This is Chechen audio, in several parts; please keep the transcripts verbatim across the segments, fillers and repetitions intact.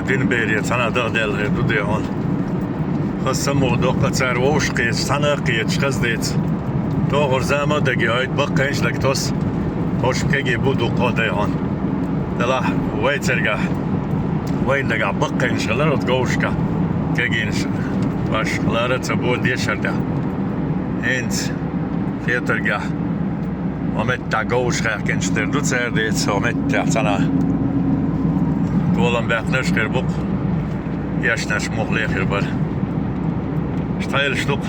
Дин бере цхьана дахделла хир ду дехьа. Хаза самугӀа доккха цара вовшах кхеташ, цхьана а кхеташ, хаза деца. ТӀохур зама а дагайойту, баккхийнаш дага тосу. ХӀорш кегий бу дуккха а дайхьа. Делахь вай цергахь, вайн дагахь баккхийнаш хилар оцу говшка кегийнаш. Баш лара а ца бо дешар тӀехь. ХӀинца хетаргахь, хӀо меттахь говш хаьхкинчу тера ду цара деца, хӀо меттехь цхьана толам баьккхинарш хир бу-кх, эшнарш муххале хир бара. Стайлаш ду-кх.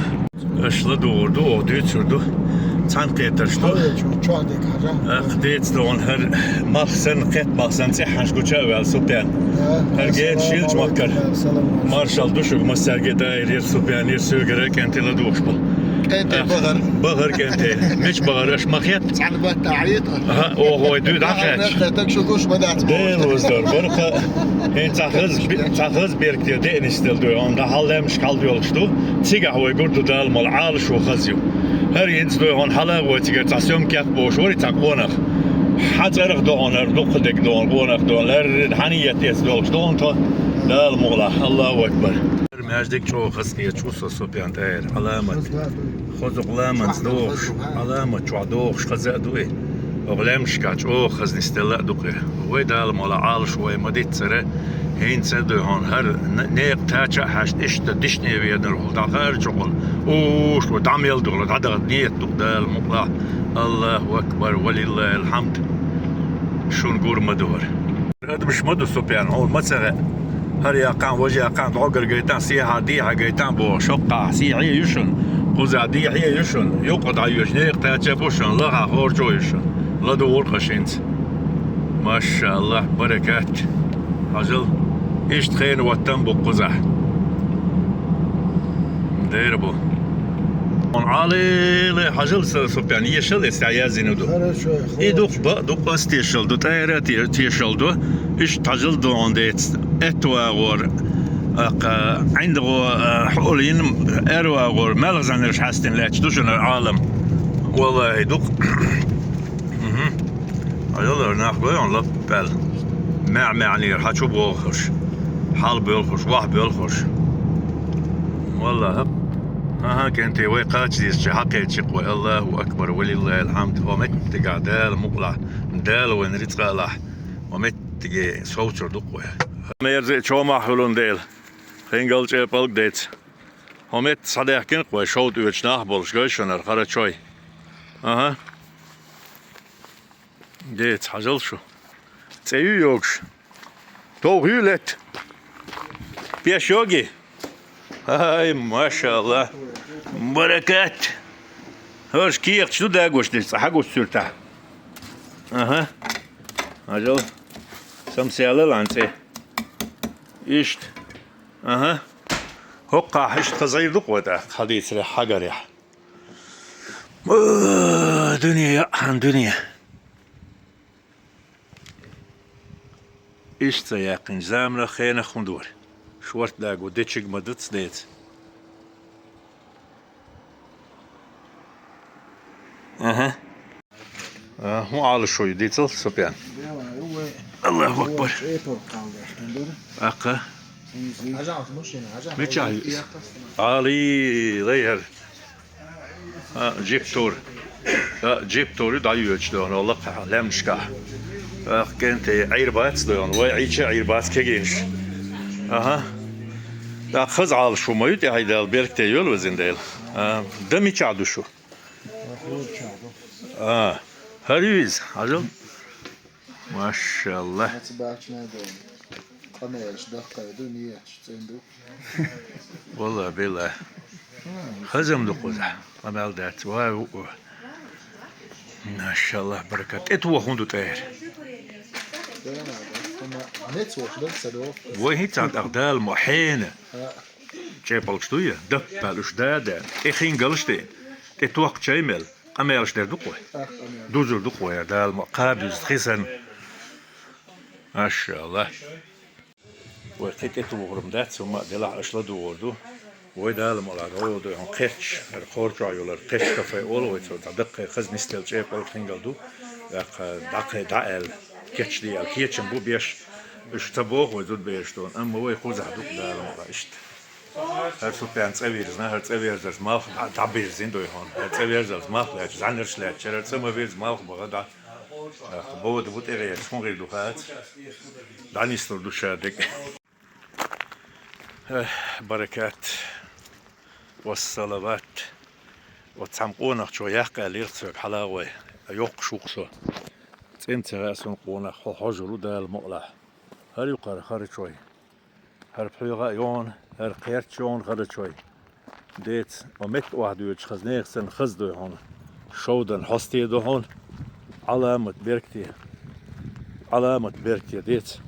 Аша ладугӀур ду, оха дуьйцур ду. Цхьаьна кхетарш ду. Хьо чохь дерг хьажа. Ах, деца догӀун хӀара малх санна, кхетта малх санна, цӀеххьана гуча а ваьлла Супян. ХӀара гена шилча маккара. Маршалла ду шуьга, массаьрга а, Тайра а, Супяна а, соьгара а кӀентий ладугӀуш бу. КӀентий бахар. Бахар кӀентий. Мича бахар, аша ма хетта? Цхьана баттахь Ӏийта. Аха, оха вай дуьйна дӀахаьчча. Таг шу гуш ма дац. Дела ваздар, барха. ХӀинца цхьа хаза, цхьа хаза берг тӀе деана нисделла ду, хьуна дӀа хьал лаьмнашка хьалдоьлхуш ду. Цигахь вай гур ду, Дала мала Ӏалашо хаза ю. ХӀара хӀинца ду хьуна хьала а вай цигара цхьа съёмкех бохуш вара цхьа къонах. Хьан цӀарах ду хьуна хӀара дуккха дерг ду хьуна къонах ду хьуна, лаьррина хьан ниет эца долуш ду хьуна тхо. Дала мукъалахь, Аллаху акбар. Маьждиг чӀогӀа хаза кхеташ ву со, Супян, тӀера, Ӏаламат. Хоза ламанца дохуш, Ӏаламат чохь дохуш хаза а ду и. Оха лаьмнашкахь чӀогӀа хаза нисделла а ду-кх и. Вай Дала мала Ӏалашо вай ма диццара, хӀинца а ду хьуна хӀара н-, некъа тача а хьаьжна, иштта дишне венар волу, дӀа хӀара чӀогӀа уьш ву, дӀа мел долу, дӀадахана ниет ду-кх Дала мукъалахь. Аллаху акбар, ва лиллахил хьамд. Шуна гур ма ду хӀара. Адамаш ма ду, Супян, хьуна ма ца хаьа. ХӀара яккхахь, важа яккхахь, дӀогара гайтахь, сехьа дехьа гайтахь боху, шоккхахь сехье ю шуна, кхузахь дехье ю шуна, юккъе дӀайоьжу некъа тача а бу шуна, лахахь хорчо а ю шуна. ЛадугӀур-кх аша хӀинца. Машаллах, баракат. Хьажал, иштта хенан хӀоттам бу кхузахь. Дера бу. Хьуна Ӏалеле хьажал, Супян, ешал эцна яздина ду. Хорошо, и дукха бакъ, дукха ас тешал ду, тӀера а те-, тешал ду. Иштта хьажал ду хьуна деца. Аьтта вагӀор, аккха, ӀиндагӀо, а, хьулйина, аьрра вагӀор, маьлхазаннарш хьаьстина лаьтташ ду шуна хӀара Ӏалам. Валлахи, дукха. Мгм. Хьажал, хӀара нах гой хьуна лаппал. МаьӀ-маьӀнера хьан чу бохурш. Хьал боьлхуш, вахь боьлхуш. Валлахи. ХӀан-хӀа, кӀентий, вай кхача дезачу хьакхечи-кх вай. Аллаху акбар, ва лиллахил хьамд. Хьо меттигахь Дала мукъалахь, Дала вайна рицкъа а лахь. Хьо меттиге совцур ду-кх вай. Мерза а чомахь хуьлун дела. Хингал чӀепалг деца. Хьо метта схьадаьхкина-кх вай, шовда оьцуш нах болуш гай шуна хӀара хара чой. АхӀа. Деца, хьажал шу. ЦӀе ю йогуш? Товха ю летта? Пеш йогий? Ай, машалла. Баракат. ХӀорш кехаташ ду дагош дерш цкъа хьагуш суьртахь. АхӀа. Хьажал. Самсаьлла лан цӀе. Иштта. АхӀа. ХӀоккхахь иштта хаза гӀийр ду-кх вай тӀаккха, хьадийцарехь, хьагарехь. О, дуьне, яхьан дуьне. Иштта ца яьккхинчу заманах, хенах хӀун дора? Шорта даго дечиг ма дац деца. АхӀа. А, хӀун Ӏалашо ю дийцал, Супян? Аллаху акбар. Аккха. Мичахь ю иза? Али, лай хӀара. А, джип тур. А, джип тур ю дӀайоьдуш дохуна, лакхахь, лаьмнашкахь. Ах, кӀентий, Ӏийр бац дохуна, вай Ӏийча а Ӏийр бац кегийнаш. АхӀа. ТӀаккха хаза Ӏалашо ма ю тӀе, хьайдала, беркате йойла везан Дела. А, дан мичахь ду шу? А, хӀара ю иза, хьажал. Машалла. Маца баьхча а ду. Къамелаш даккхий ду, нийяташ цӀена ду. Валла, билла. Хазам ду кхузахь. Къамел дац. Вай, у, у. Машалла, баракат. ТӀе тоха хӀун ду тӀера? Вай хӀинца тӀаккха Дала ма хьена. ЧӀепалгаш дуй, даппал уьш да а даьлла, тӀе хингалш деана, тӀе тохка чай мел, къамелаш дер ду-кх вай. Дузур ду-кх вай, Дала ма кхаба юьзна хи санна. Машалла. Вай кхин тӀе тухур-м дац, хӀумма а делахь аша ладугӀур ду. Вай Дала мукъалахь гӀо ду хьуна кхетча, хӀара кхорчохь йолу хӀара кхетча кафе олу вай цо, цхьа даккхий хаза нисделла чӀепалг хингал ду. ТӀаккха дӀакхай дӀа аьлла, кечдий аьлла, кечам бу беш. Уж ца боху вай зудабераш тхона, амма вай кхузахь ду-кх, Дала мукъалахь, иштта. ХӀара Супян цӀа вирзина, хӀара цӀа верзарца малх дӀа-, дӀабирзина дуй хьуна. ХӀара цӀа верзарца малх лаьтташ, зӀаьнарш лаьтташ, хӀара цӀа ма вирза, малх баха дӀа. Бода бу тӀегӀераш, хӀун хир ду хац. ДӀанислур ду ша дерг. Эх, баракат. Вассалават. Оцу цхьана къонахчо яккха аьллера соьга хьалха вай. Йоккхуш ву-кх со. ЦӀена ца хаьа суна къонах, хьо хьожур ву Дала мукъалахь. ХӀара ю-кх хӀара Харачой. ХӀара пхьоьга а йогӀу, хӀара кхерч йогӀу Харачой. Деца, ма метта охьадоьдуш хаза нехан санна хаза дуй хьуна. Шовдан хьосте ду хьуна. Ӏаламат беркате. Ӏаламат беркате, деца.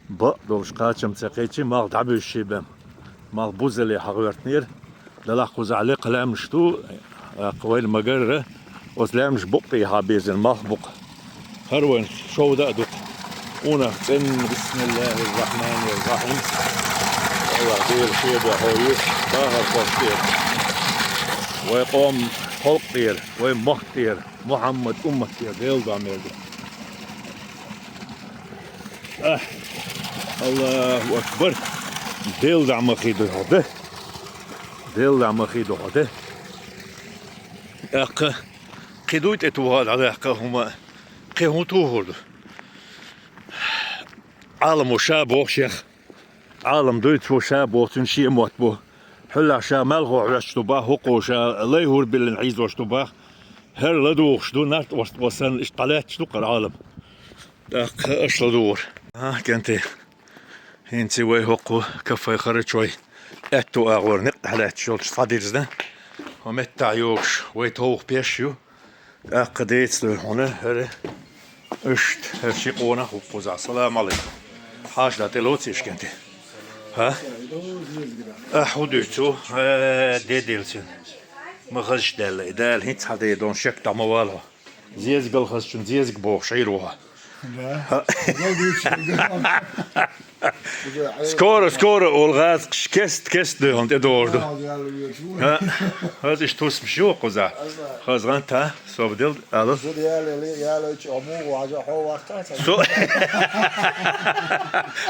Бакъ долуш кхачам ца кхечи, малх дӀабуьзуш бен. Малх бузале хьагӀоьртинера. Делахь кхузахь лекха лаьмнаш ду, тӀаккха вайна ма-гарра, оцу лаьмнаш букъ тӀехьа безина малх бу-кх. ХӀара вайн шовда а ду-кх. Унах цӀена, бисмиллахӀир-рахьманир-рахьим. Аллах Дела шен дуьхьа йо, бахархошна тӀера. Вай къоман халкъ тӀера, вай мохк тӀера, Мухьаммад уммат тӀера Делан дуьхьа мер ду. Ахь. Аллаху акбар. Делан дуьхьа ма хи ду хьо де. Делан дуьхьа ма хи ду хьо де. ТӀаккха кхин дуй тӀе тоха дӀадаккха хӀума, кхин хӀун тухур ду? Ӏаламо ша боху шех. Ӏалам дуй цо ша боху, цуьнан шен мотт бу. Хьуьллахь ша малхо хьоьстуш ду бах, хӀокхо ша лай хӀур биллина хьийзош ду бах. ХӀара ладугӀуш ду, нарт ост-, останна иштта дӀалаьтташ ду-кх хӀара Ӏалам. ТӀаккха аша ладугӀур. А, кӀентий. ХӀинца вай хӀокху кафе Харачой аьтту агӀор некъ дӀалаьтташ йолчу схьадирзина. ХӀо меттахь йогуш вай товха пеш ю. ТӀаккха деца дуй хьуна хӀара. Иштта, хӀара ши къонах ву кхузахь. Салам Ӏалайкум. Хьаша дӀа тӀе лоцийша, кӀентий. ХӀа? Ахь хӀун дуьйцу? Э, де дилла цуьнан. Ма хазаш даьлла и Дала, хӀинца хьан де дон шек дӀа ма вала хьо. Зезагал хазчун зезаг бохуш Ӏийр ву хьо. Да. ХӀа? Скоро, скоро, олу гӀазкхаш кест, кест дуй хьуна тӀедогӀур ду. ХӀа? ХӀаза иштта хӀусамаш ю кхузахь. Хаза гӀанта, собаделла, алал. Со-,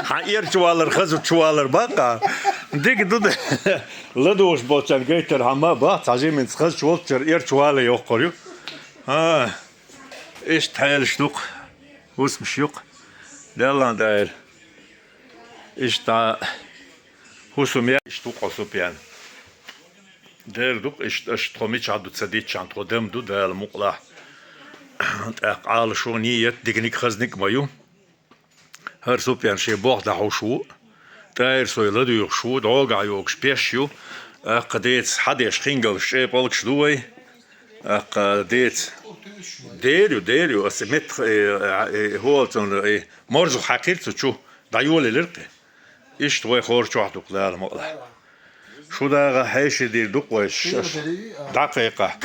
хьан эрчу валар, хаза чу валар баккха. Дика ду да. ЛадугӀуш болчарна гайтар хьан ма бац, хьажиминца хазачу волччара эрчу вале йоккхур ю. А, иштта хьелаш ду-кх, хӀусамаш ю-кх. Деллан дайра. Иштта хӀусам я, иштта ву-кх хьо Супян. Дера ду-кх, иштта аша тхо мичахь ду ца дитчахьана, тхо дам ду Дала мукъалахь. ТӀаккха Ӏалашо, нийят диканиг хазниг а ма ю. ХӀара Супян шен болх дӀахьуш ву, тӀайра сой ладуьйгӀуш ву, дӀогахь йогуш пеш ю, тӀаккха деца хьадеш хингалш, чӀепалгаш ду вай, тӀаккха деца. Дер ю, дер ю, аса метта, э, э, хӀола цунна, э, морзах хьаькхира цу чу, дӀайолаелира кхин. Иштта вай хор чохь ду-кх Дала мукъалахь. Шу дагӀа хьеший дийр ду-кх вай, ш-, ш-, дӀакхайкхахь.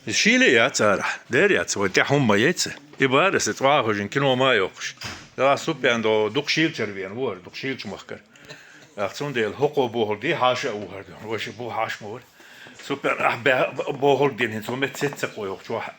Шийла а яц арахь, дера яц, вай тӀехь хӀума ма яц. И бара аса цӀа а хьожина, кино ма а йоккхуш. Дала Супян до дукха шийла чара веана ву хӀара, дукха шийла чу махкара. Ахь цундела хӀокхо бохург ди, хьаша а ву хӀара ду. Вай ши бу хьаша ма вара. Супян ахь бе-, бохург дина хӀинца хӀума ца кхо йоккхучохь.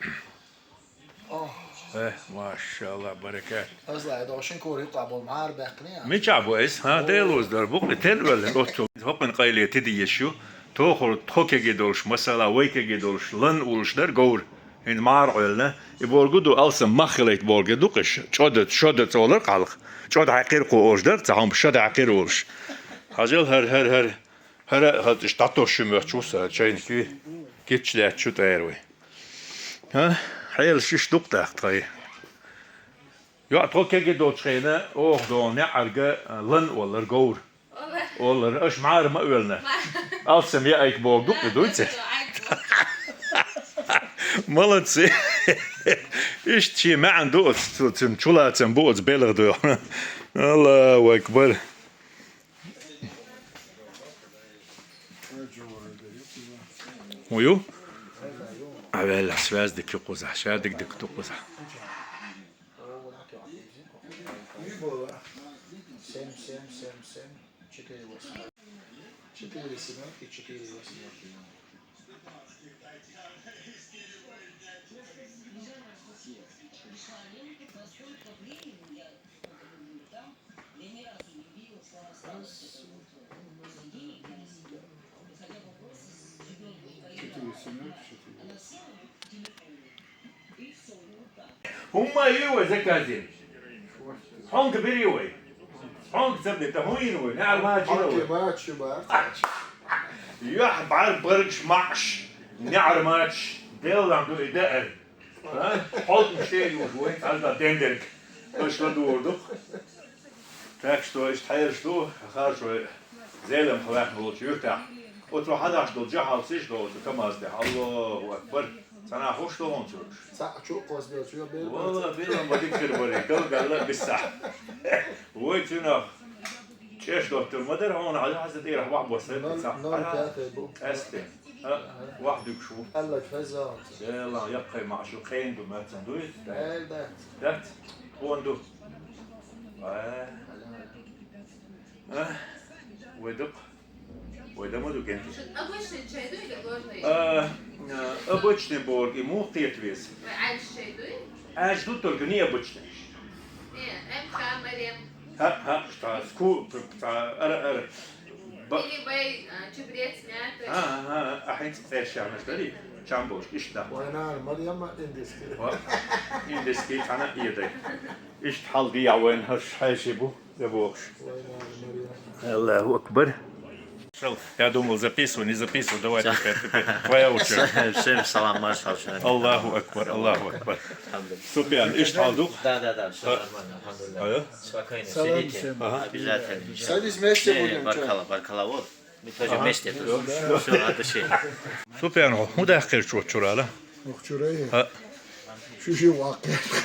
Э, машалла, баракат. Азлай, дошин кори къабул мар бехни. Мича бу эс, ха, делуз дар букъи тел вел оццул. ХӀокхун къайле тиди еш ю. Тохур тхо кеги долуш, масала, вай кеги долуш, лан улуш дар говр. ХӀин мар гӀелна. И боргу ду алсам маххилайт борге ду къиш. Чода, шода цолар къалх. Чода хьакъир къу ош дар, цахам шода хьакъир улуш. Хажал хар, хар, хар. Хара хатиш татош шу мөч ву са, чайники. Китч лет шу тайр вай. Ха? Хьелаш иштта дукха даха тхай. ЙоӀ, тхо кеги долчу хена, оха догӀу неӀарга лан олар говр. Олар, аша мӀара ма оьлна. Алсам яайк богу дукха дуй церан? Молодцы. Иштта шен маьӀна ду оцу, цу-, цуьнан чулацам бу оцу белгӀа ду. Аллаху акбар. ХӀун ю? Авелла, связь дика ю кхузахь, ша дика дика ду кхузахь. ХӀумма ю вай заказе? Хьонка бери вай. Хьонка ца бе, та хӀун йина вай? НеӀар мача йина вай? Хьонка мача ю бац. Юхь бӀар баргаш маӀаш, неӀар мачаш, деллан ду и даъар. А? Хьолтан шер юж вай, цӀарда дендерг. Аша ладугӀур ду. Так что иштта хьераш ду, харш вай Зелам хьалаьхна волчу юьртахь. Оцо хьадаш долу жахьалсиш долу оцу КамАЗ тӀехь. Аллаху акбар! Цхьа нах хӀуш долу хьуна цуьраш? Цхьаъ чу а кхозбелчу йо бер. Валла, бер ма дика хир бара, галгалла а, биссахь. Вай цуьнах чӀеш доттур ма дара хьуна, хьажа хьаза тӀера вахь босса. Ноль, цхьаъ ноль пятый бу. Къаьсте. А, вахь дуьгуш ву. Алла хеза. Делан яккхай маӀаш ю, кхен ду, мацан дуй? Эр дац. Дац? Кхон ду. А. А? Вай дукха. Вай дан ма ду генти. Обычный чай ду или горный? А, а, обычный борг, и мух кхета веза. Вай Ӏаьржа чай дуй? Ӏаьржа ду, только необычный. Не, М К, Марем. ХӀаъ, хӀаъ, ста, ску, ста, ара, ара. Ба- Или вай, а, чабрец, мята. А, а, а, а, хӀинца цӀерш яхнаш дарий? Чам болуш, иштта. Вай нана Марема индийский. Ва, индийский, цхьана а эдай. Иштта хьал дийя вайн хӀорш хьеший бу. Я бохуш. Аллаху акбар. Шел, я думал, записывай, не записывай, давай теперь, теперь. Твоя очередь. Всем салам, маршал. Аллаху акбар, Аллаху акбар. Супян, иштта хьал ду? Да, да, да, всё нормально, алхамдулиллах. Спокойно, салам сидите. Всем. Ага. Обязательно. Садись вместе. Не, не, будем, чё? Баркала, баркала, вот. Мы тоже вместе тут. Всё, от души. Супян, хӀун даьккхира чу чурала? Ох, чурай. А. Шу-шу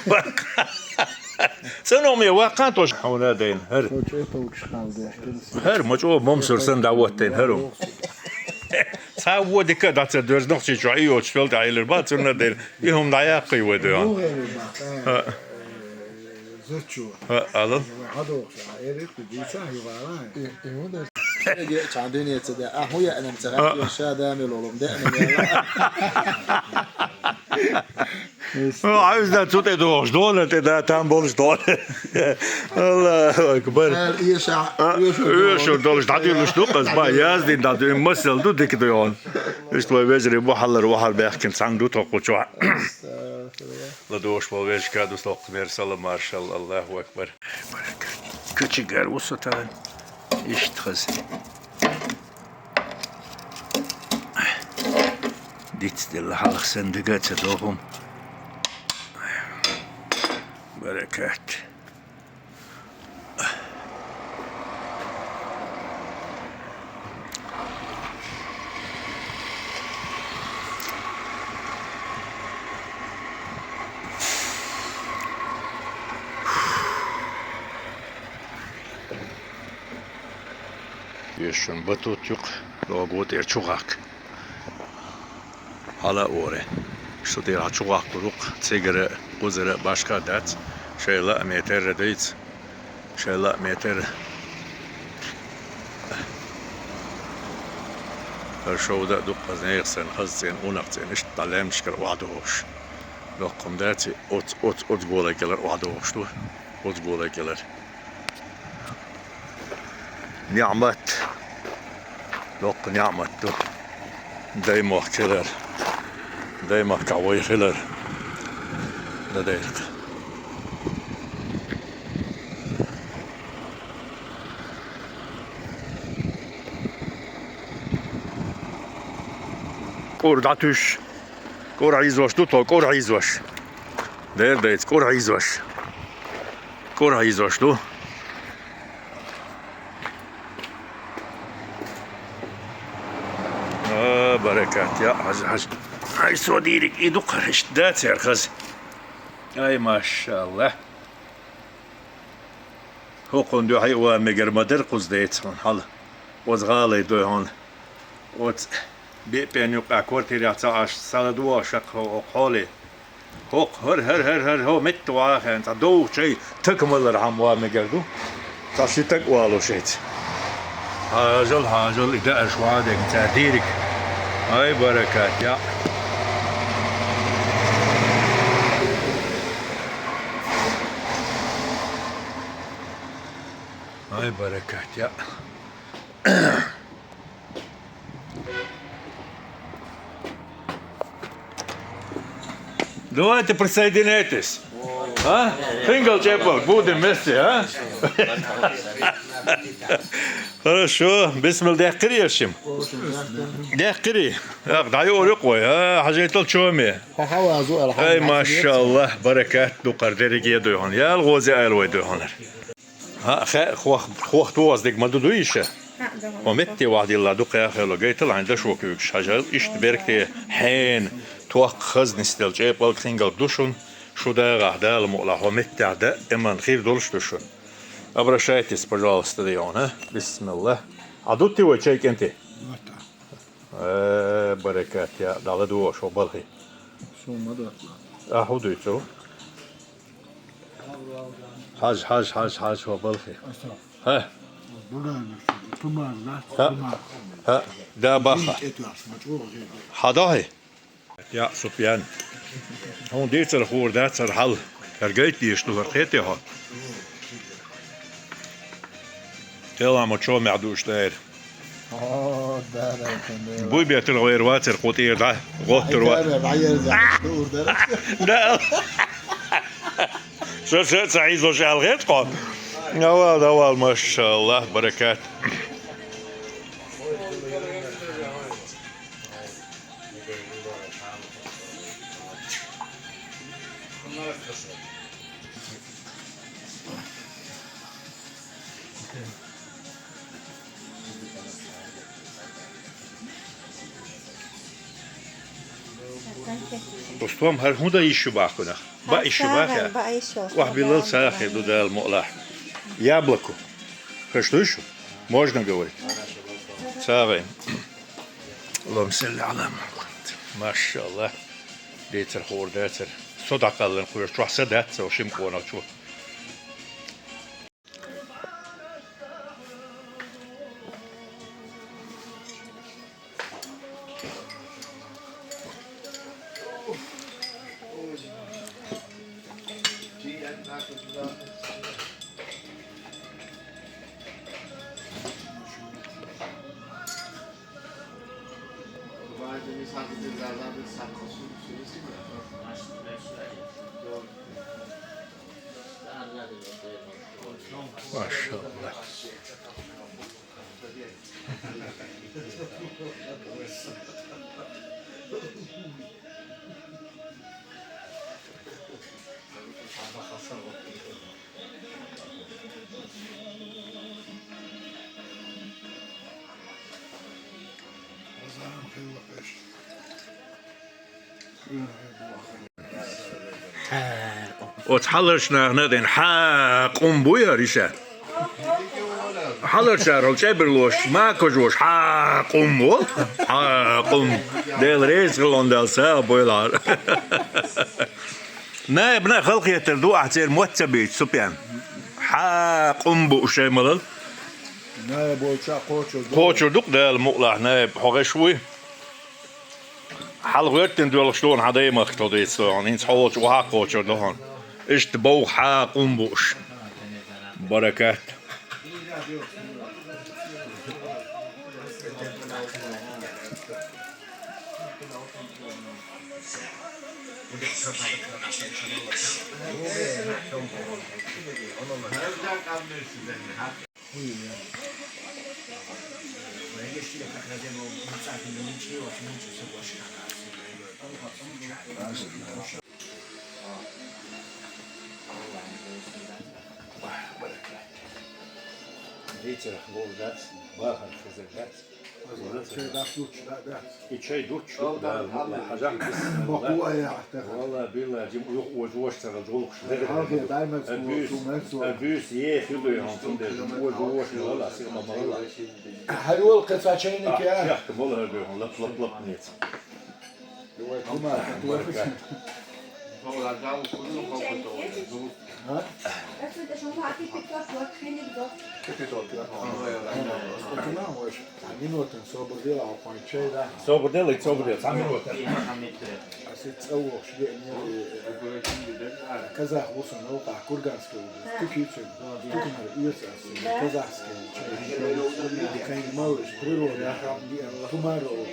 ваккха. Сан номе ваккха тош хьуна дайн, хӀара. Коче токш хал дехтин. ХӀара, мачо момсур сан давот дайн, хӀара. Ца во дика даца дверь нохчи чу и йоч фел да илер ба цунна дайн. И хӀум да яккхий вай дойн. Зачу. А, алло. Хадох, эрих, дийца, ювала. И, и, вот это. Чандуне це да. А, хуя, анам, це, а, ша да, ми лолом, да, анам, я. Хьайзда цу тӀе дохуш, дона тӀе да, там болуш дона. Аллаху акбар. Эр иша, а, иша, иша долуш, дӀадуьллуш ду, къаз ба, яздин дӀадуьллу, масал ду, дика ду йон. Иштта вай вежарий бу хьаллар вахар баьхкина цхьаьна ду тоху чохь. Астагфирулла. ЛадугӀуш болу вежаршка ду соккха мер, салам маршалла, Аллаху акбар. Кочегар ву со тахана. Иштта хаза. Дицделла хьалха сан дага а ца доху. Баракат. Ешан батут юкъ, лого тӀера чу гӀахка. Хьала а оре. Шу тӀера хьан чу гӀахкур ву-кх, цигара, кхузара, башха а дац, шайла а метр а дайца. Шайла а метр. ХӀара шовда а дуккхаза нехан санна, хаза цӀена, унах цӀена, иштта дӀа лаьмнашкара охьадохуш. Доккхам дац и, оц, оц, оц голай кӀелара охьадохуш ду. Оц голай кӀелара. НеӀмат. Доккха неӀмат ду. Даймохк хилар. Даймахкахь вай хилар. Ладайракх. КӀур дӀатуьйсуш. КӀур хьийзош ду тхо, кӀур хьийзош. Дера дайца, кӀур хьийзош. КӀур хьийзош ду. А, баракат, я, хьажа, хьажа. Ай, со дийриг, и дукха иштта дац яра хаза. Ай, машалла. ХӀокхунна дуьхьа а ван мегар ма дара кхуза деца хьуна хьала. Оцу гӀалай дой хьуна. Оцу Бепен юкъа квартирехь ца Ӏаш, сала догӀуш хӀокху хьоле. ХӀокху хӀара, хӀара, хӀара, хӀара, хӀо метта вахана, цхьа довха чай, така малар хьан ва мегар ду. Цхьа ши таг вало шайца. Хьажал, хьажал, и даарш ван дерг, цара дийриг. Ай, баракат, я. Ай, баракат, я. Давайте присоединяйтесь. А? Хингал чепал, будем вместе, а? Хорошо. Бисмилла, дехкири яшим. Дехкири. Ах, даю урюк вай, а, хажайтал чоми. Ай, машалла, баракат, дукъар дереге дойхон. Ял гъози айл вай дойхонар. Ха, хе, хох, хох тугъаз дег ма ду дуй иша? Ха, да. Хо метте вахдилла ду кхяхело, гайтал ан да шо куьгш, хажал, ишт беркте, хен, тох хаз нистел, чепал хингал душун, шу дагъа, дал мула, хо метте да, эман хир долш душун. Обращайтесь, пожалуйста, да он, а? Бисмилла. А дутти вай чай кенти? Э, баракат, я, дала ду шо балхи. Сума датла. А, ху дуй цу? Хаж, хаж, хаж, хаж, хо балхи. Ха. Ха. Ха. Да, баха. Хадахи. Я, Супьян. Хун дийцар хуур дацар хьал. Хьар гайт дийш ду, хьар кхете хьо. Тела ма чо мя душ дайр. О, да, да, да, да. Буй бетар гъайр вацар, къутир да, гъоттар ва. Ай, да, да, да, да, да. Да. Ша, ша, ша, изо шал гъет къо. Давал, давал, машалла, баракат. Рустам, хьар хӀун да йиш ю бахкунах? Ба йиш ю баха? Ба йиш ю. Вах билал сахе ду дал муъла. Яблоко. Хаш дуй шу? Можно говорить? Сагъин. Аллахумма салли аля Мухаммад. Машалла. Децар хор децар. Со дакъаллан хор чу са дац, со шим къона чу. Машалла. Оцу хьаларчу нахана а дина хьа къум бу яра иша. Хьаларчарал чӀебарлош, макажош, хьа къум вол. Хьа къум. Дела реза хилон дал сагӀа бойла. Наибна халкъетар ду ахь церан мотт ца бийча, Супьян. Хьа къум бу шай малал. Наиб волча кхочур ду. Кхочур ду-кх Дала мукълахь, наиб хьо гӀеш вуй. Хьал гӀоьртина доьлхуш дуна хьан даймахка тхо дийца дойхьуна, хӀинца хьо волчу охьа кхочур ду хьуна. Иштта бовха хьа къум бууш. Баракат. Дийцарх гӀур дац, бахарх хезар дац. Чай дӀа, дуч дӀа, дац. И чай дуч, да, хьажахь, бисмилла. Бакъу ая ахьтаха. Валла, билла, жим юх ожа ваша царал жолуш. Хьалхе даймац, а буьйс, а буьйс е хилуй хьун, цундела жим ожа ваша, валла, сима малла. Хьайол кхаца чайник я. Чехка мола хӀара дуй хьун, лап, лап, лап, нец. Баркат. А? Минутин собар дела, а кхойтчай, да. Собар дела, собар дела, цхьа минута. Се цӀа вохуш веана, э, казах ву со новкъахь, Курганский область, Тукицин, Тукмар оьцу ас, казахский, кайн малыш, природа, тумар олуш.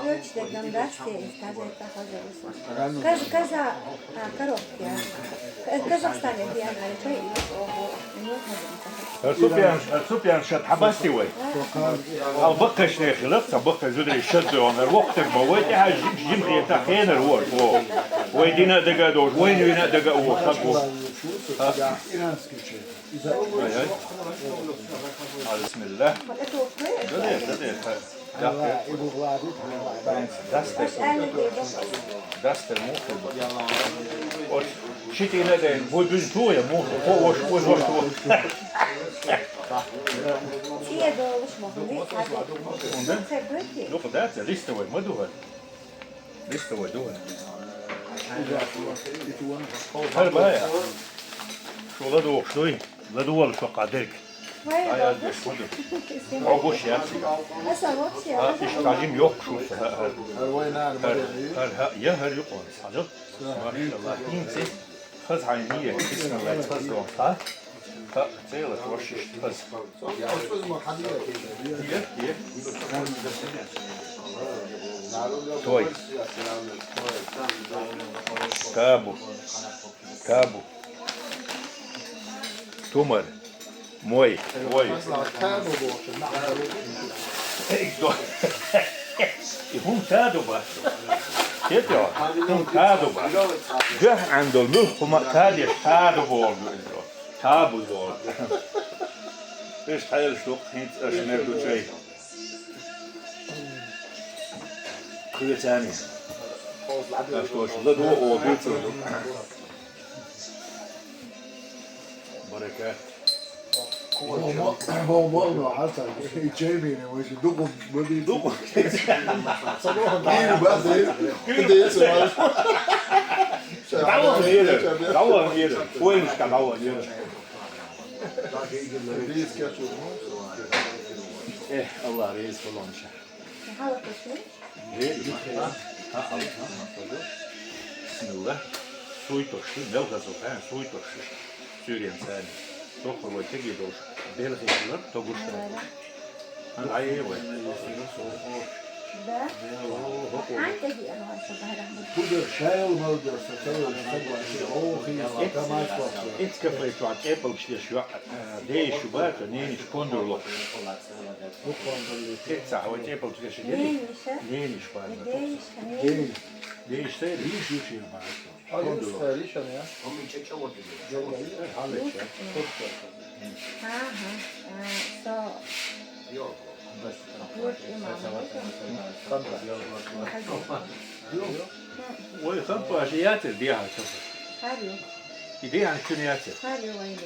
Оьцу де гамдасте, из казах тахаза ву со. Каз-, каза-, а, коробки, а. К-, Казахстане де, а, чай, и вот, ого, не нужно. Ар цу пен, ар цу пен шад хьабасти вай? Хьал баккхашне хилар, ца баккхай зударий шад дойгӀнар, воккхатаг ма вай, тӀаьхьа жим, жим хета хенар вар, о. Вай дина а дага а дожу, вайна вина а дага а вар, хаг ву. Ай, ай. А, бисмилла. Да, да, да, да. Дастер. Дастер мухь хир бара. Ош ши тӀина ден, бу буьзна ту я мухь, хо ош, ош, ош, ош. ЦӀе долуш ма хӀуна, цӀе. Унда? Цхьа гойти? Дукха дац, листовой ма ду хӀара. Листовой ду хӀара. ХӀара бая. Шу ладугӀуш дуй? ЛадугӀал шо кхадерг. Вай, ай, ай, ладугӀал. Деш ма ду. Хьо гуш яц. Аса вообще. А, иш тажим йоккхуш ву ша. ХӀара вай нана ма дели. ХӀара, хӀа, я хӀара юкъон, хьажал. Машалла. ХӀинца хаза хьайн ният, бисмилла, хаза дон, хьа? Хьа, целаш ваша иштта хаза. Ия, ия. Той. Кабу. Кабу. Тумар. Мой. Мой. Эй, до. И хӀун таду бац? Кето? ХӀун таду бац? Гахь андол мух хӀума тадеш таду болду изо. Табу зо. Иш хьайл шух хӀинца аш мер ду чай. Кхуьцани. Аш тош ладу о дуцу. Баракат. Хьо ма, хьо ма, хьо Хьасан, и чайбине вайша дукъу ма бийцу. Дукъу. Ца дукъу. Кийра база. Кийра. Куда я сама? ДӀаван ера, дӀаван ера. Ойнушка дӀаван ера. Эх, Аллах реза хуьлда. Бисмилла. Суй тохуш, мел хазо, хьан, суй тохуш. Суьйрен царни. Тоххур вай тегий долуш. Белхий хилар, тогуш хилар. Хан айе вай. Да? О, хо, хо. Хьан тегий ана вай со бара. Куда шайл мал дер, со тегий, со бара. О, хи, тамаш вахту. Эцкафе чуа тӀепал пиштеш юа, э, дейш ю баца, нениш кондур лохуш. Кеца хьо тӀепал пиштеш. Нениш, а? Нениш баца. Дейш, нениш. Дейш, дейш, дейш ю ши баца. Ага, а, со. Юрт имам. Вай, Хампаш яцар дехьа кафе? Хьар ю. И дехьа чун яцар? Хьар ю вайна.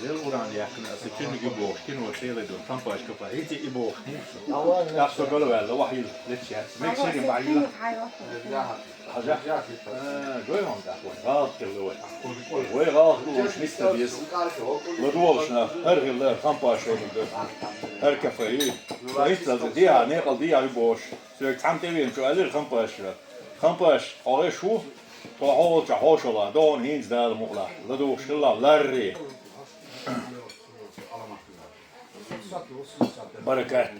Зел уран яхна, аса чун ги бохтин, ва шеле дон, Хампаш кафе. Хити и бохтин. Ава, так что голове, ла вахил, лечец. Мексери баила. Хьажа? Э, гой хьуна тӀаккха вай, гӀалат хилла вай. Вай гӀалат хилла вай, миста деза. ЛадугӀалаш нах, хӀара хилла, Хампаш вай ду. ХӀара кафе ю. Миста деза, дехьа, некъал дехьа ю бохуш. Соьга цхьамма тӀевеана чу аьллера Хампаша. Хампаш, хьо гӀиш ву? Тхо хьо волчохь хьошалла, догӀун хӀинца Дала мукъалахь. ЛадугӀуш хилла ларри. Баракат.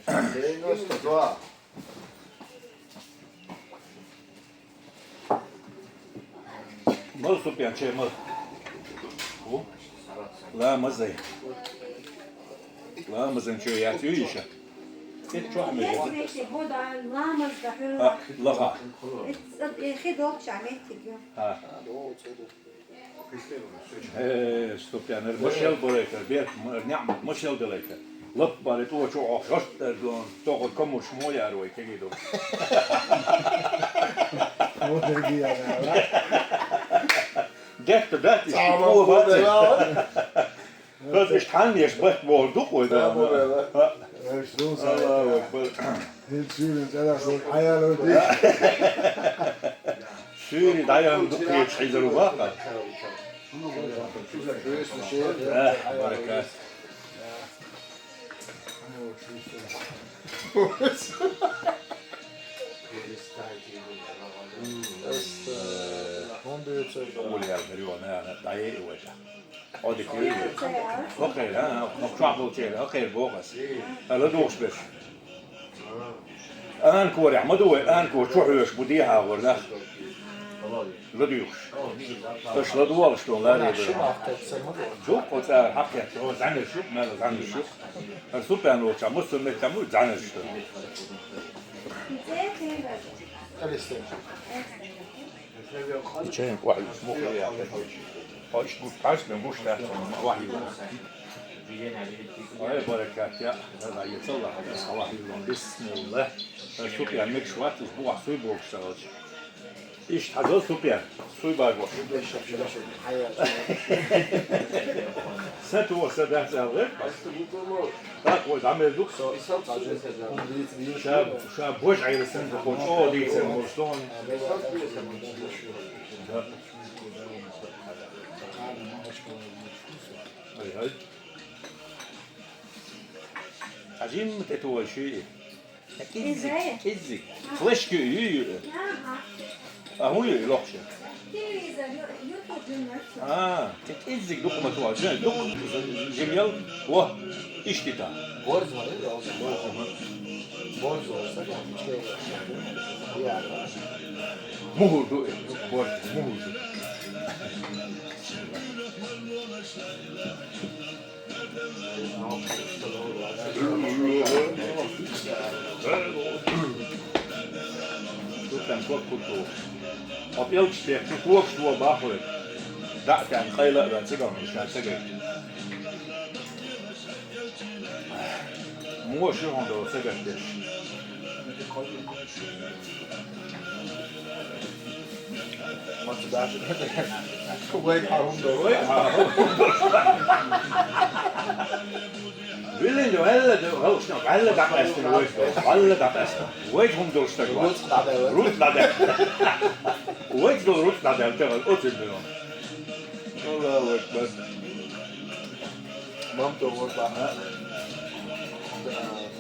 Мала супен чай мала? Ху? Ламазай. Ламазан чай яц ю иша? Эт чохь мегар. Ламаз да хьуьлла. А, лаха. Эт, эт, хи долча меттиг ю. А. Э, Супьян, эр машел барайкар, бер, ма-, неӀмат машел далайкар. Лап бари тӀо чу Ӏохуш, аш эр дон, тохур комуш мо яр вай кегий ду. Мо кегий яр, а? Дехта дати, цхьа ма о баци. Хаза иштта хьанна еш бат боху ду кхой да. Ха. Аш ду са. Аллаху акбар. Хин суьйрин цӀарах ду хьаяла ди. Суьйри дӀаян ду кхечу хьизару бакъа. Э, баракат. Перестань. Улиал хир йола нана дӀае а вайта. О, дика ю. Хокхайра, а, хокху чохь болчеран, хокхайра боху ас. Ала духуш берш. Анкорехь ма ду вай, анкор чу хьоьжуш бу дехьа гӀур нах. Ладуьйхуш. Аша ладугӀалаш ду, ларе ду. Дуккха цара хьакхетта, о, зӀаьнарш ю, мел зӀаьнарш ю. Ара супян волчохь, муссар меттехь ма ю, зӀаьнарш ду. И чайна охьа юьйцу, муха яхь. Хьо иштта гуш, хьаьжна гуш дац, охьа юьйцу. Ай, баракат, я, я, я, цалла, я, охьа юьйцу, бисмилла. Ай, Супьян, мегаш вац, иза бухахь суй бохуш ца хилча. Иштта хьажал, Супьян, суй багош. Са тоха, са дац аьлла гӀерта. Так, вай дӀа мел ду. Ша, ша божа Ӏела санна, хӀокхо чӀогӀа дийцина волуш ду хьуна. Ай, ай. Хьажимма тӀе тохуш ю и. КӀеззиг, кӀеззиг. Флешка ю, ю, ю. А хӀун ю и лохуш? Телевизор, ю-, YouTube ю. А, кӀе-, кӀеззиг дукха ма тоьху, жа-, дукха жимъял, во, иштта и та. Борз вара, я, борз. Борз вара, са, я, я. МухӀар ду и, борз, мухӀар ду. Шу тӀе кхочуш ду. Хьо пӀелгаш техна, когаш ду боху вай. ДӀа а таьӀна, къайла а ваьлла, ца вахана ша ца гайта. Муха шу хьуна долу ца гатдеш? Вай хьан хӀума ду? Вай хьан хӀума ду? Виллина ду, ваьлла ду, хӀовшна, ваьлла дӀакъаьстина вай ду, ваьлла дӀакъаьстина. Вай хӀума долуш стаг вац. Руц дӀадаьлла. Руц дӀадаьлла. Вай долу руц дӀадаьлла, тӀе оцу ду. Аллаху акбар. Мамто вот бахьа. Да,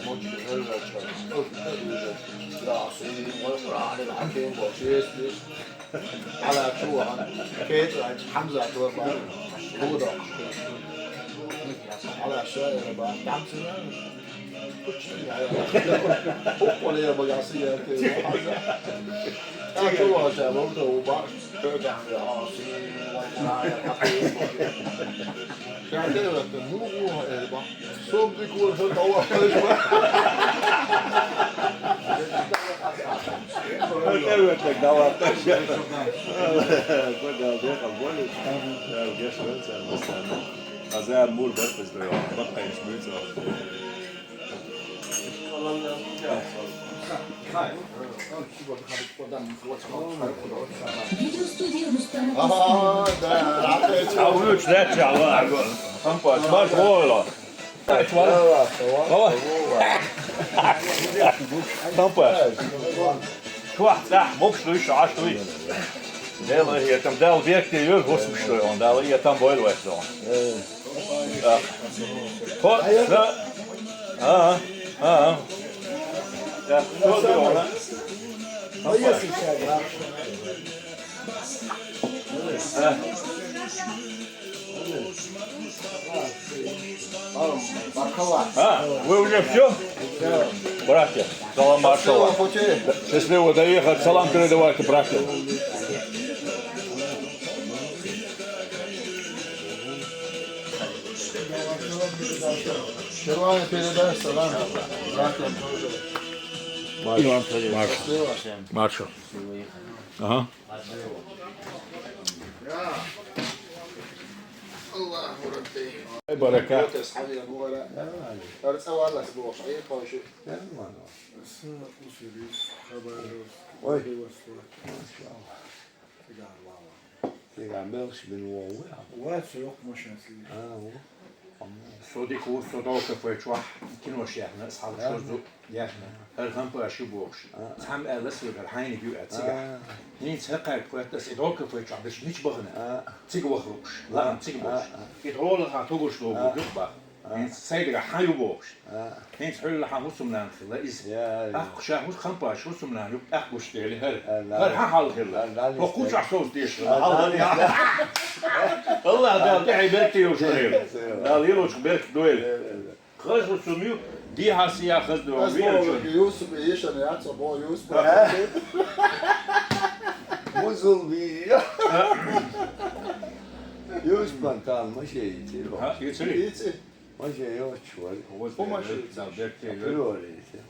мочи хьалвача. Оцу хьалвача. Да, сийна, Къуръан, хьаким, бо, честный. Хьала чу вахан. Кхечу хьанчу Хьамзат вара бахьа. Худа. Хьала шаира бахьа. Дамцина. Хаза мур бакъ иза, бакъ хӀинца буьйцу. Видеостудия Рустама. Ага, да. Хьан вуьйцу лаьттахь, ва, ва. Хьан пач, марш вогӀийла. Хьан пач. Чохь цӀахь мукш дуй, шу Ӏаш дуй. Дела хетам, Дала бертте йойла хӀусамаш дуй хьуна, Дала хетам бойла вайх дуй хьуна. Хо, да. А, а, а. Да, хо, да, вона. А. А, вы уже всё? Братья, салам маршала. Счастливо доехать, салам передавайте братьям. Первая передача, салам. Братьям тоже. Маршал. Маршал. Счастливо. Маршал. Ага. Аллаху Рабби. Ай, барака. Ой. Цигахь белхаш бина вогӀу вай хьан? Вац, йоккха машина цига. А, во. Со дика ву, со долу кафе чохь кинош яьхна, ас хьалха шозза яьхна. ХӀара хӀампа аша ю бохуш. А. Цхьамма аьлла соьгара, хьайниг ю аьлла цигахь. А. ХӀинца хӀокхаьрга хоьтту ас, и долу кафе чохь берш мича бахана? А. Цига вахлугӀуш, лаам цига бохуш. А, а. И дӀолахьа тугуш догу юкъа баха. ХӀинца сайдагахь хьан ю бохуш. ХӀинца хьуьлла хьан хӀусамнана хилла иза. Аккха ша хӀус-, Хампаш хӀусамнана юкъа тӀаккха гуш дели хӀара. ХӀара хьан хьал хилла? ХӀокху чохь совца дешаш хилла. Аллах Дала тӀаьхье беркате йолуш хилла. Дала лелочух беркат дойла. Хаза хӀусам ю, дехьа-сехьа хаза ду. Ас боху, Юсуп ешан яц, боху, Юсуп. Музул бийя. Юсупан тан машен йицира. Йицира? Йици. Машен йоцуш вара. Хьо машен йицира? Приора йицира.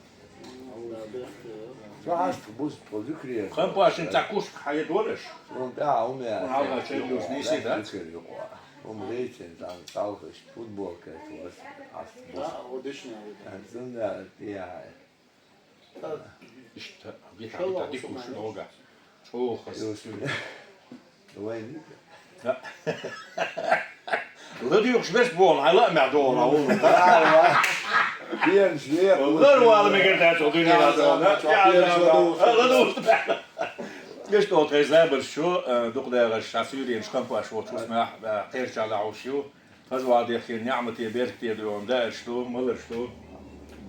Шу хьаста бус тхо зуькре. Хампашин цхьа кушка хьайдолаш? Вон тӀа хӀума яц. Хьалха чай дус нийси дац? Зуькре юкъа. ХӀума рейцин, тан цалхаш футболка эцо ас, ас бус. Да, о дешна. Ан зунда тӀехьа. Иштта, гита, гита, дикуш нога. ЧӀогӀа хаза. Вайн. Да. Ладуьйхуш вес боху, хьайн лаамехь догӀу, хьан вуно. Пенаш веха. Лар вала мегар дац, хьо дуьне ладогӀу. ЛадугӀуш. Иштта тхайн забарш чу, э, дукха дагӀаш, хьан суьйренаш Хампаш волчу хӀусамехь, э, кхерчахь лаьхьуш ю. Хаза вала дехкина неӀмате беркате ду, даьрш ду, маларш ду.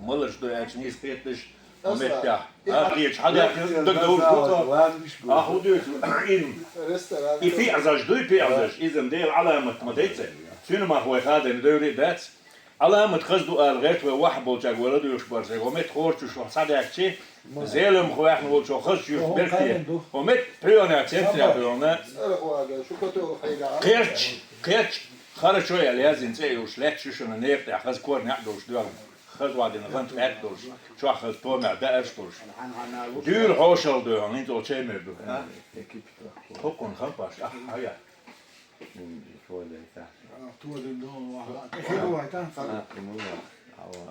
Маларш ду аьлча нийса кхеташ, хӀун меттехь. А, кхеча хьан даьхкина дагадовш ду. А, хӀун дуьйцу? Иза. И пеӀазаш дуй, пеӀазаш. Иза-м Делан Ӏаламат ма дайца. Цуьнан мах вай хадийна девр а дац. Ӏаламат хаза ду ала гӀерта вай вахьа болчаьрга вай ладуьйхуш бара. Сайн хӀун метта хорчуш вахьа схьадаьхкичи, Зеламха ваьхна волчо хаза чуьрш беркате. ХӀун метта пхьоьгӀна центре а пхьоьгӀна. Кхерч, кхерч. Харачо ял яздина цӀе а йолуш, лаьтташ ю шуна некъа тӀехь, хаза кор неӀ долуш доьгӀна, хаза вадина гӀант гӀаьтта долуш, чохь хаза томехь даарш долуш. Дуьйла хьошалла доьгӀна, хӀинца олу чай мер ду. А? Хукхун Хампаш, а, хьая.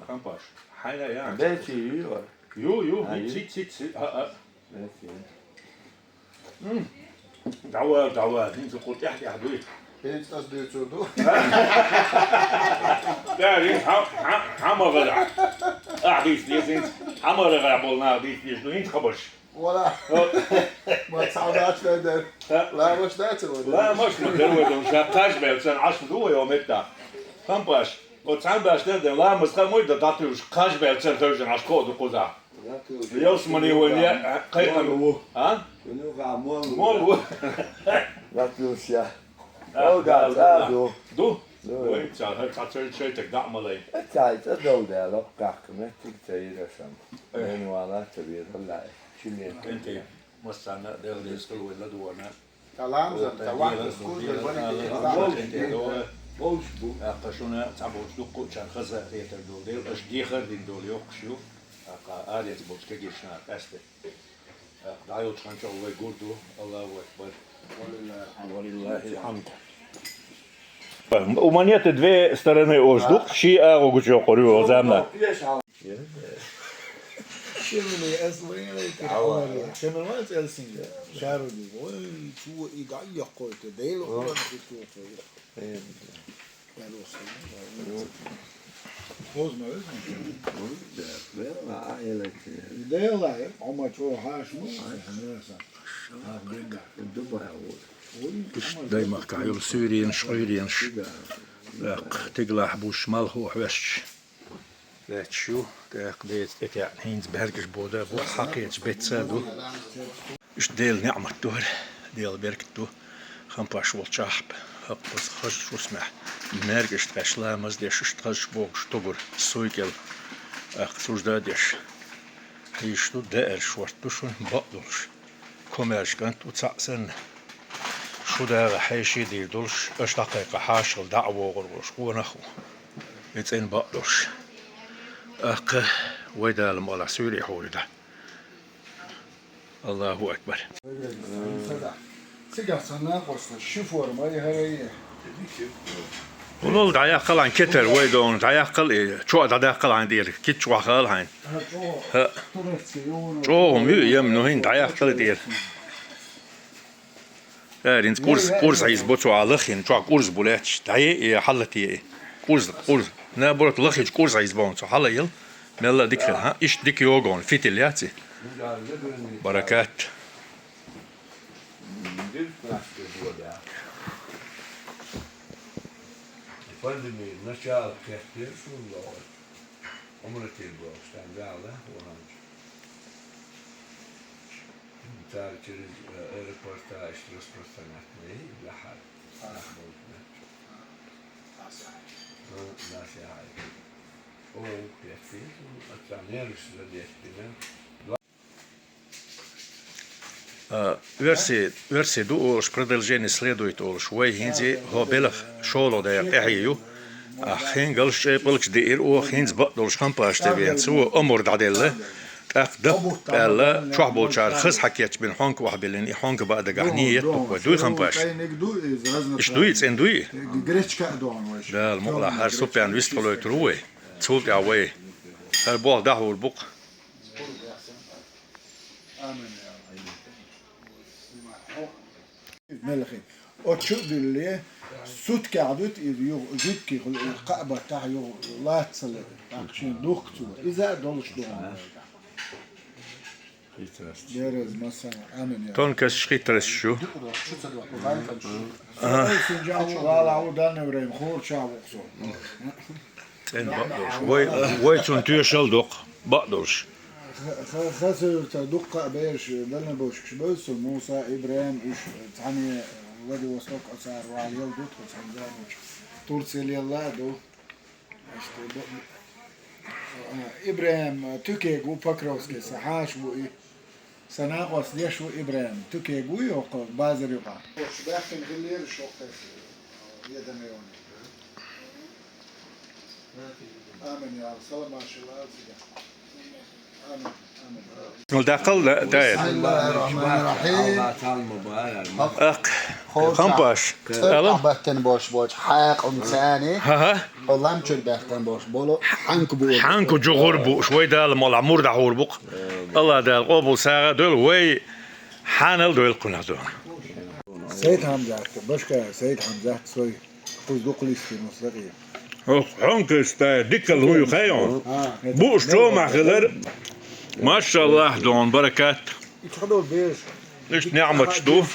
Хампаш, хьайна я. Бечи ю. Ю, ю, а, ю. Циц, циц, циц, а, а. М. ДӀавала, дӀавала, хӀинца кху тӀаьхь-тӀаьхь дуй. ХӀинца ас дуьйцур ду. Да, хӀинца хьан-, хьан-, хьан ма гӀара. Ахь дийца деза хӀинца. Хьан ма гӀара болу нах дийца деза ду, хӀинца хабарш. Вала. Ма цхьа дац вай дер. Ламаш дац вай дер. Ламаш ма дер вай дер. Ша кхаж бевлла царна Ӏаш ма ду вай, о метта. Хампаш. Оцу цхьаьнбаьш дер дер, ламаз хан мой дан дӀатуьйсуш, кхаж бевлла царна тевжина Ӏаш кхо а ду кхузахь. Ялсамани вай ле, кхайкхам. Мол ву. А? Мол ву. Латуьлсия. Олга, цӀа ду. Ду? Ду. Вай, ца, хӀара цхьа цай, цайтаг дӀа а ма лай. Цай, цӀа дол дела, кхаккха меттиг ца йира сан. Мен вала ца вира лай. Чуьне. Энтий, массарна а Дела деза хила вай ладугӀарна. Та ламазан, та вахтас курдер бари. Болуш бу. ТӀаккха шуна цхьаболчу дуккхучарна хаза хетар долу дела, аша дехар дина долу йоккхуш ю. ТӀаккха арец болчу кегийчарна къаьсте. ДӀайолчу ханчохь вай гур ду. Аллаху акбар. Валиллахил хьамд. У монеты две стороны ош ду, ши агӀо гучу йоккхур ю, замна. Шимли эс вай, шен вай цӀелсинга. Шаруди. Ой, чу и дӀайоккхуйта, Дела. Дела, хьо ма чӀогӀа хьаша ма ву, хьан яса. Хьан бенга. Иштта даймахкахь йолу суьйренаш, Ӏуьйренаш. ТӀаккха тигалахь буш малхо хьоьстуш. Лаьтташ ю, тӀаккха деца тӀетеӀна, хӀинца бӀаьргаш бода, бух хьакхечу бетца ду. Иштта Делан неӀмат ду хӀара, Делан беркат ду. Хампаш волчахь, хӀокхуза хазачу хӀусамехь, маьркӀаж тхаьш ламаз деш, иштта хазачу богуш тугур, суй кӀел, тӀаккха сужда деш. Хьийш ду, даар шорта ду шуна, бакъ долуш. Комаьрша кӀант ву цхьаъ санна. Шу дагӀа хьеший дийр долуш, аша дӀакхайкха хьашал дӀа а вогӀур волуш къонах а ву. И цӀена бакъ долуш. ТӀаккха вай Дала ма алахь суьйре хьури дан. Аллаху акбар. Цигахь сан накъосташ ши форма яхара. ХӀунал дӀаяккхал хьайн кетар вай догӀун, дӀаяккхал и, чоа дӀадаккхал хьайн тӀера, кит чохь хала хьайн. ХӀа. ЧӀогӀа ма ю, ем, ну хӀин дӀаяккхал и тӀера. Аьлла, хӀинца кӀурз, кӀурз хьийза бо цо, а лаххина, чохь кӀурз бу лаьтташ, дӀае и, хьаллатае и. КӀурз, кӀурз. Наоборот, лаххича кӀурз хьийза бо хьуна цо, хьала ел. Мелла а дика хила, хьа? Иштта дика йогу хьуна, фитиль яц и. Баракат. Пандеми начало кхетта деза шуна лоӀа. Ӏумрате бохуш, тӀаккха ваьлла ваханчу. Цара через, э, аэропорта иштта распространять ма яй, лаьхьара. Нах болчу меттехь. Э, нас яхьа. О, кхетта деза, аццахь нерваш задеттина. А, версия, версия ду олуш, продолжение следует олуш. Вай хӀинца хӀо белах шолгӀа дайра тӀаьхье ю. А хингалш чӀепалгаш диира, оха хӀинца бакъдолуш Хампаш тӀе веана. Цо омур дӀаделла, тӀаккха дап аьлла, чохь болчара хаза хьакечбина хьонка охьабиллина, и хьонка баа дагахь нийят ду вай. Дуй Хампаш? Иштта дуй, цӀена дуй? Гречка а дохьун вай. Дала мукъалахь, хӀара суппян вистхуьлуьйтур ву вай. Цул тӀаьхьа вай. ХӀара болх дӀахьур бу-кх. Мелхи. Оцу чу а дуьллий, суткехь дуьту иза юха, жуткий хуьлу иза, кхаа баттахь юха лаца ца лерина. ТӀаккха шен духку цо. Иза а долуш ду хьуна. Бераз, масала, амин, я. Тонкосташ хитросташ ю. Ага. Синжа ву, вала ву, данна время, хор ча ву со. ЦӀена бакъдолуш. Вай, вай цунна тоьшалла доккху, бакъдолуш. Ха-, ха-, хасуьрта дуккха а бераш дальнобойщикаш бевза со, Муса, Ибрахим, уьш цхьаьна Владивосток оцара ваьлла ел ду тхо цхьана заманчохь. Турци лелла а ду. Иштта бу-, а, Ибрахим Тюкег ву Покровский, сан хьаша ву и. Сан накъост деш ву Ибрахим. Тюкег ву йоккха, базар юкъахь. Оцу баьхкина хиллера шо кхетта, еданайоне. Амин, я Аллах, салам маршалла ала цига. Амин, амин. Ну, даккхал, да, да. بسم الله الرحمن الرحيم. Акх, Хампаш, алам? Баттан бош боч, хьакъум цани. Ха-ха. Лам чуьр баттан бош болу, хьанку бу. Хьанку жугӀур бу, вай Дала мала мурдахьур бу-кх. Аллах Дала къобал сагӀа дойла, вай хьанал дойла кхунах дона. Сайд Хьамзат, башка Сайд Хьамзат, сой. Кхуза дукха листина муслакъе. Хьо-, хьонкаш тай, диккал хӀун ю хаьий хьуна? Бууш чомахь хилар. Машаллах, дон, баракат. Иштта неӀматаш ду.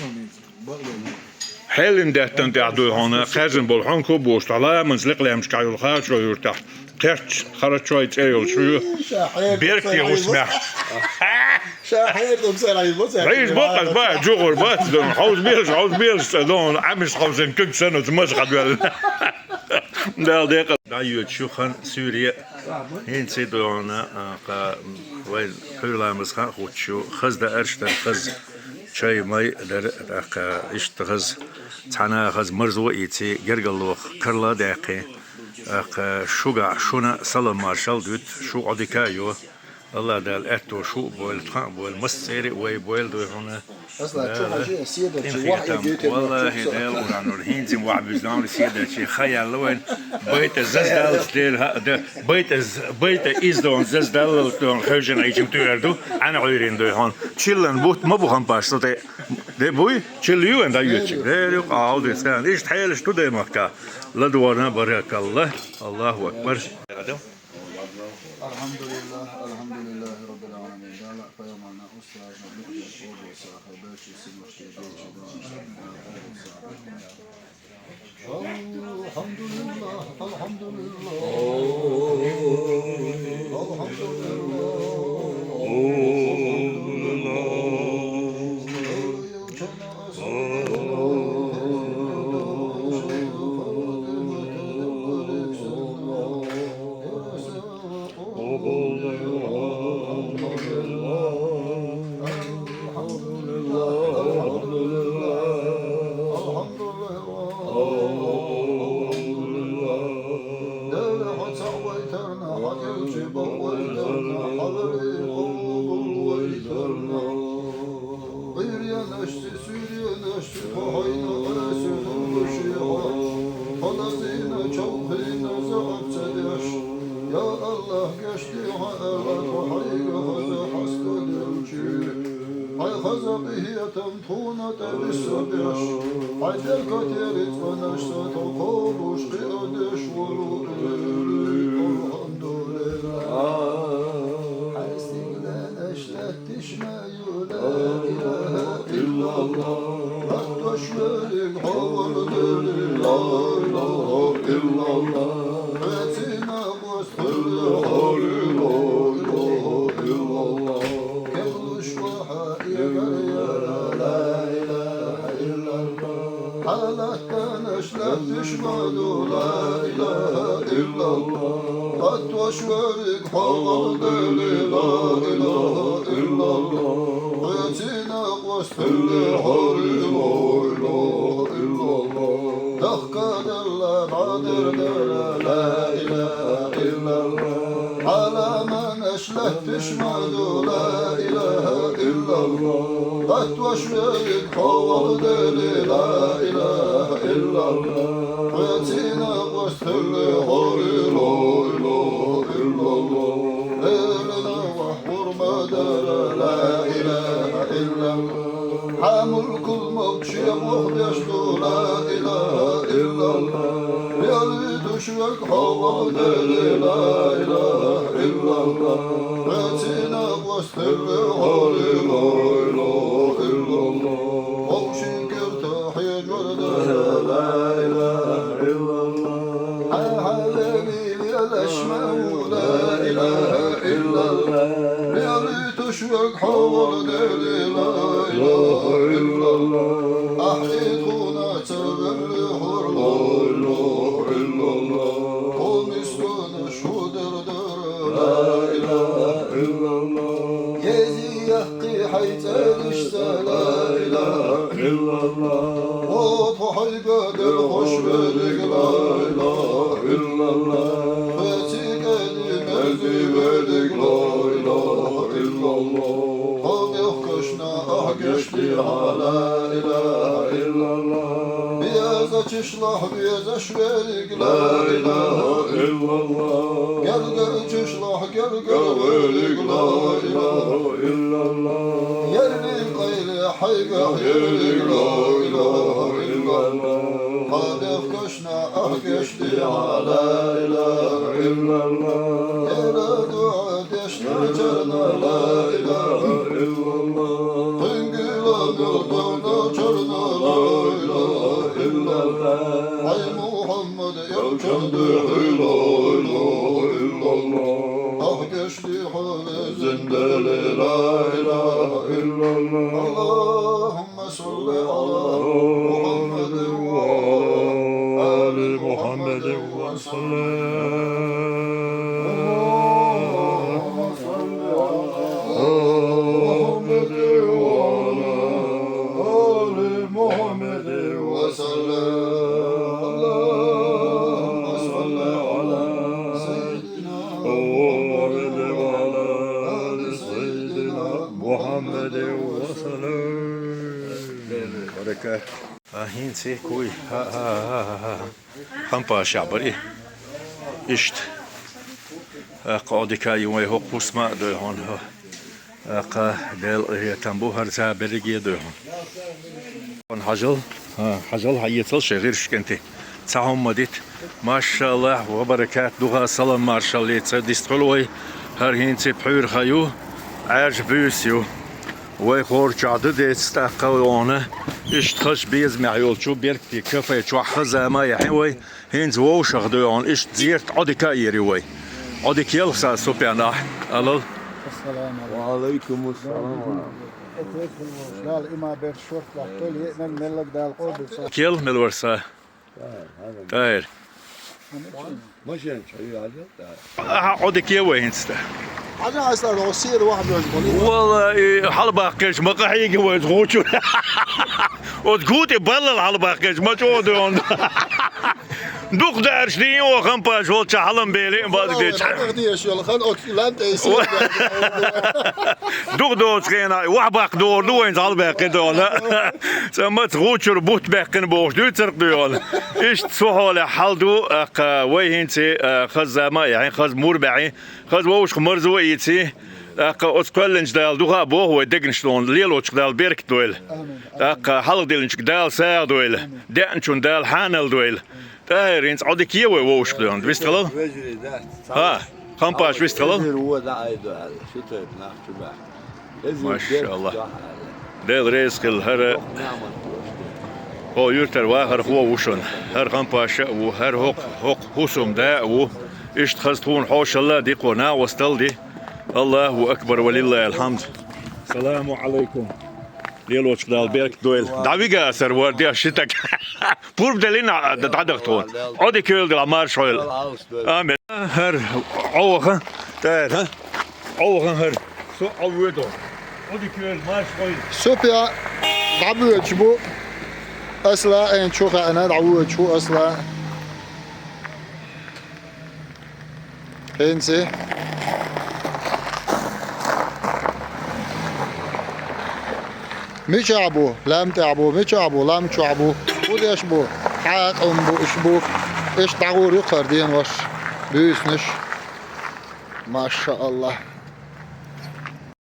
Хьелин деттан тӀехь дуй хьуна, кхаьжна болу хьонка а бууш, тхьа ламанца лекъ лаьмнашкахь йолу Хачо юьртахь. Кхерч, харачой цӀе йолчу ю. Беркате гӀусмехь. Ша хьер ду цара, бу цара. Вайш бакъас бац, жугӀур бац, дон, хьовза белаш, хьовза белаш, цӀа дон, Ӏамис хьовзан куьг санна, цу маза хьадоьлла. Дала декъал. ДӀайоьдуш ю хан суьйре. ХӀинца дона, а, кха, вай пхьуьйр ламаз хан а хуттуш ю. Хаза даарш дар, хаза чай-май дар, тӀаккха иштта хаза, цхьана хаза марзо а ийци, гергарло карла а даьккхи. ТӀаккха шуьга, шуна салам маршалла дуьту, шу Ӏодика а йо. Аллах Дала аьтто шу а бойла, тхан а бойла, мас цӀерий а вай бойла дуй хьуна. Дала тӀехь хетам. Валлахи, Дала Къуръанор хӀинца вахь буьзна хьуна седачи ха яьлла вайн. БайтӀа заз даллалц дела хӀа а да. БайтӀа з-, байтӀа иза дон, заз даллалц дон, хевшина Ӏийчим туьйр ду, Ӏана Ӏуьйрина дуй хьуна. Чиллан бутт ма бу Хампаш со тӀе. Де буй? Чилла ю вайн дӀайоьдчиг. Дера юкъа, Ӏовди царна. Иштта хьелаш ду Даймахка. ЛадугӀарна баракалла. Аллаху акбар. الحمد لله، الحمد لله رب العالمين. Дала пайхамарна устазна бухӀдеш обо саха, бечи симушки, бечи дон. الحمد لله، الحمد لله. الحمد لله. Суьйренашца тхо хьайна къаьсттина гуш яхьа, хьо дазийна чов хилийна заьӀап ца деш. Я АллахӀ, гечде хьан аьлла тхо хьайга хаза хьаста делчи. Хьайн хаза къинхетам тхуна тӀе виса беш, хьайн беркате рицкъанашца тхо кхобуш кхиадеш волу Элий, алхьамдулиллахӀ. Хьайн стигланаш лаьтташ ма ю, لا إله إلا الله. Латтош верг хьо волу Дели, لا إله إلا الله. إلا الله. Хьоьцина къост хилла хьо, لا إله إلا الله. Кхелуш ва хьан эгӀар яра, لا إله إلا الله. Хьан латтанаш лаьтташ ма ду, لا إله إلا الله. Латтош верг хьо волча Дела, لا إله إلا الله. Хьоьцина къост хилла хьо, لا إله إلا الله. Дахкаделла бӀадар дара, لا إله إلا الله. Хьан ламанаш лаьтташ ма ду, لا إله إلا الله. Латтош верг хьо волча Дела, لا إله إلا الله. Хьоьцина къост хилла хьо, لا إله إلا الله. Элана вахь гӀур ма дара, لا إله إلا الله. Хьан мулкул мовт шен мух беш ду, لا إله إلا الله. Мел витуш верг хьо волча Дела, لا إله إلا الله. Хьоьцина къост хилла хьо, لا إله إلا الله. Вовшийн керта хьежор дара, لا إله إلا الله. Хьан хьалели лелаш ма ву, لا إله إلا الله. Мел витуш верг хьо волча Дела, لا إله إلا الله. Ахь тхуна ца велли хьур, لا إله إلا الله. Хьо мисканаш хӀу дер дара, لا إله إلا الله. Езий яккхий хьай цӀерашца, لا إله إلا الله. Хьо тхо хьайга дер хӀуш верг, لا إله إلا الله. Хьоьци кӀаьди мерзи верг, لا إله إلا الله. Хьо мехкашна ахь гечдехьа, لا إله إلا الله. Безача чушлахь везаш верг, لا إله إلا الله. Гергара чушлахь гергара верг, لا إله إلا الله. Ерриг къайле хьайгахь ерриг, لا إله إلا الله. Хьа мехкашна ахь гечдехьа, لا إله إلا الله. Эра дуӀа деш нечарна, لا إله إلا الله. Кхуьнгила мел довна чарна, لا إله إلا الله. Хьай Мухьаммад, элчан духьа, لا إله إلا الله. Ахь гечдехьа везан Дела, لا إله إلا الله. اللهم صل على محمد وعلى آل محمد وسلم. اللهم صل على محمد وعلى آل محمد وسلم. اللهم صل على سيدنا محمد وعلى آل سيدنا محمد وسلم. Баракат. А, хӀинца куй. Ха-ха-ха-ха. Хьампа шабари. Иштта. А, кхо дика ю вай хӀокху хӀусма а дой хьуна. А, кха Дела къинхетам бу, хӀара цхьа берриге а дой хьуна. Хьажал, а, хьажал, хьаэцал шайн гӀирсашкӀанти. Цхьа хӀума ма дита. Машаллахь, ва баракат, духа салам маршалла ца дистхуьлу вай. ХӀара хӀинца пхьуьйра ха ю, Ӏаьржа буьйса ю. Вай хӀора чохь ду деца тӀаккха вай хьуна. Иштта хазачу безамехь йолчу Беркате кафе чохь хаза ма яхьи вай. ХӀинца вовшах дуй хьуна. Иштта зерат Ӏодика а йир ю вай. Ӏодика елха са Супян ахь, алал. Ассаламу алейкум. Ва алейкум ассалам. Дала има берш шорт лахтол, еънан меллаг Дала къобал ца. Кел мел вар са. ТӀаьхьара. Машен чу ю хьажа, да. Ахьа, Ӏодика е вай хӀинца тӀе. Хьажа, хьастагӀа, сера вахьа доьжна болу. Валла, и хьалабаккхеш ма къахьийги вай гӀучур. Оцу гу тӀе баллал хьалабаккхеш ма чӀогӀа доьгӀна. Дукха дараш дийна оха Хьампаш волча хьалам беле а база деча. Деш йолу хан оцу лам тӀе сера. Дукха доцу хенахь, вахьа баккха догӀур ду вайна хьалабаьккхина доьгӀна. Цкъа маца гӀучур бутт баьккхина бохуш дуьйцург дуьйгӀана. Иштта цу хьолехь хьал ду, тӀаккха вай хӀинца, а, хаза зама а яхьи, хаза мур баьхьи, хаза вовшах марзо а ийци, тӀаккха оцу кхоьллинчу Дала духа а боху вай дегнаш долу, лелочух Дала беркат дойла. ТӀаккха хьалха диллинчух Дала сагӀа дойла, деанчунна Дала хьанал дойла. ТӀаьхьара хӀинца Ӏодика е вай вовшах доьгӀна, вистхилал? Вежарий дац. ХӀа, Хьампаш вистхилал? Вежарий вон дӀа айдо аьлла, шу тайпа нах чу баьхна. Машалла. Дела реза хила хӀара. Хьо юьртара вахархо а ву шуна, хӀара Хампаш а ву, хӀара хӀокху, хӀокху хӀусамда а ву. Иштта хаза тхуна хьошалла а ди, кхо накъосталла а ди. Аллаху акбар, ва лиллахил хьамд. Саламу алайкум. Лелочка Дала беркат дойла. ДӀавига асар вар де ши таг. Пурба делина а дӀадахтон. Ӏодика йойла дела, марша хьойла. Амин. ХӀара Ӏоваха. ТӀера. Ӏоваха хӀара. Со Ӏовведо. Ӏодика йойла, марша хьойла. Супя дӀабоьдуш бу. Асла эн чу хаьна дӀавоьдуш ву асла. ХӀинца. Мичахь бу? Лам тӀехь бу. Мичахь бу? Лам чохь бу. Ху деш бу? Хьакъам бу, иш бу. Иштта дӀагӀур ю кхара денош, буьйсанаш. Маша Аллах.